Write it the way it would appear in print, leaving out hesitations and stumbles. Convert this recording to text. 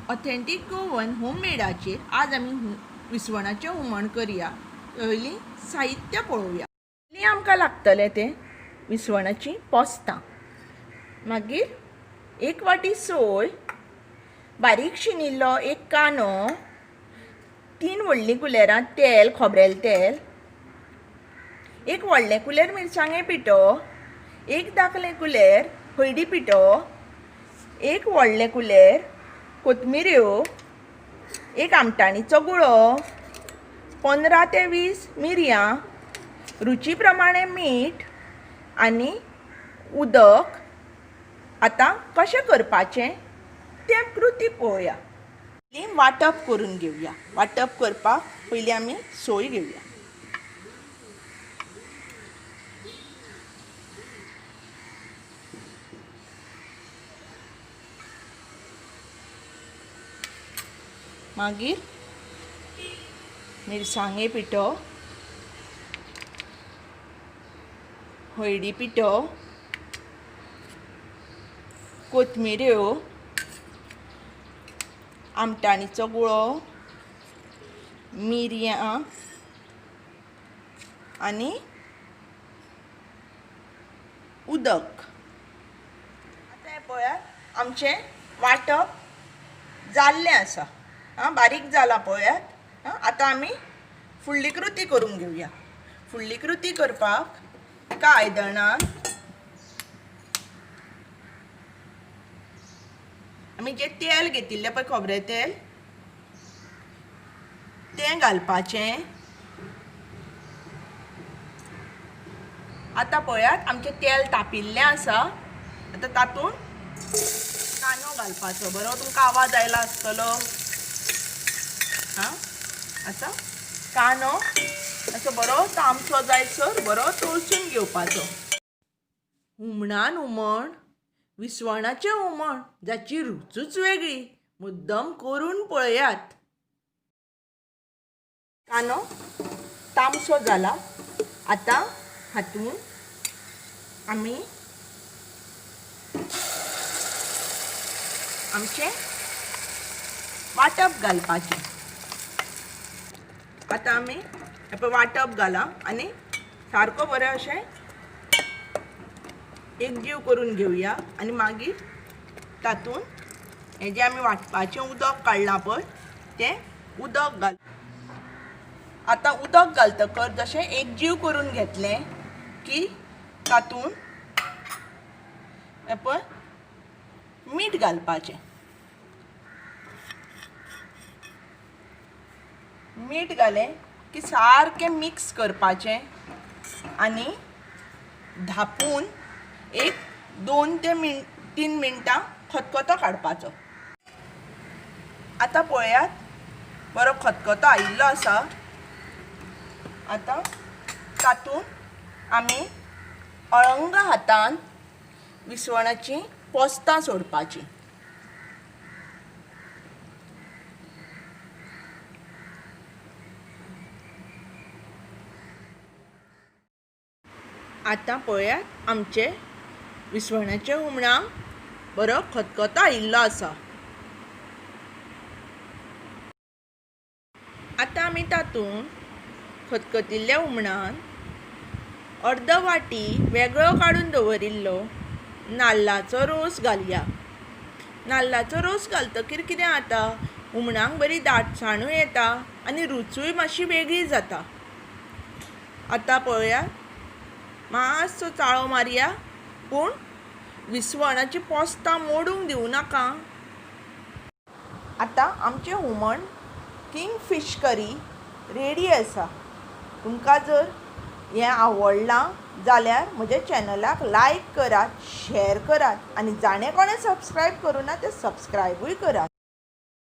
Authentic Goan होममेडाचेर आज आमी विस्वणाचें हुमण करया. पयलीं साहित्य पळोवया. पयलीं आमकां लागतलें तें विस्वणाचीं पोस्तां, मागीर एक वाटी सोय, बारीक शिनिल्लो एक कांदो, 3 व्हडलीं कुलेरां तेल, खोबरेल तेल, एक व्हडलें कुलेर मिरसांगे पिठो, एक धाकलें कुलेर हळदी पिठो, एक व्हडलें कुलेर कोथमिऱ्यो, एक आमटाणीचो गुळो, 15 ते 20 मिरयां, रुची प्रमाणे मीठ आनी उदक. आतां कशें करपाचें तें कृती पळोवया. पयलीं वांटप करून घेवया. वांटप करपाक पयलीं आमी सोय घेवया. मागीर मिरसांगे पिठो, हळदी पिठो, कोथमिऱ्यो, आमटाणीचो गुळो, मिरयां आनी उदक. आतां हें पळयात, आमचें वांटप जाल्लें आसा. आं, बारीक जालां पळयात. आतां आमी फुडली कृती करूंक घेवया. फुडली कृती करपाक एका आयदनान आमी जें तेल घेतिल्लें पळय, खोबरें तेल, तें घालपाचें. आतां पळयात, आमचें तेल तापिल्लें आसा. आतां तातूंत कांदो घालपाचो. बरो तुमकां आवाज आयला आसतलो. आतां कांदो असो बरो तामसो जायसर बरो तळसून घेवपाचो. हुमणान हुमण, विस्वणाचें हुमण, जाची रुचूच वेगळी. मुद्दम करून पळयात. कांदो तामसो जाला. आतां हातूंत आमी आमचें वांटप घालपाचें. आतां आमी हें पळय वांटप घालां आनी सारको बरें अशें एकजीव करून घेवया. आनी मागीर तातूंत हें जें आमी वांटपाचें उदक काडलां पळय तें उदक घाल. आतां उदक घालतकर जशें एकजीव करून घेतलें की तातूंत हें पळय मीठ घालपाचें. मीठ घालें की सारकें मिक्स करपाचें आनी धांपून एक 2 ते 3 मिनटां खतखतो काडपाचो. आतां पळयात, बरो खतखतो आयिल्लो आसा. आतां तातूंत आमी अळंग हातान विस्वणाचीं पोस्तां सोडपाचीं. आतां पळयात, आमचें विस्वणाचें हुमणाक बरो खतखतो आयिल्लो आसा. आतां आमी तातूंत खतखतिल्ल्या हुमणान अर्द वाटी वेगळो काडून दवरिल्लो नाल्लाचो रोस घालया. नाल्लाचो रोस घालतकीर कितें जाता, हुमणाक बरी दाटसाणूय येता आनी रुचूय मातशी वेगळी जाता. आतां पळयात, मातसो चाळो मारया, पूण विस्वणाची पोस्तां मोडूंक दिवं नाका. आतां आमचें हुमण किंग फिश करी रेडी आसा. तुमकां जर हें आवडलां जाल्यार म्हज्या चॅनलाक लायक करात, शेअर करात आनी जाणें कोणें सबस्क्रायब करूं ना तें सबस्क्रायबूय करात.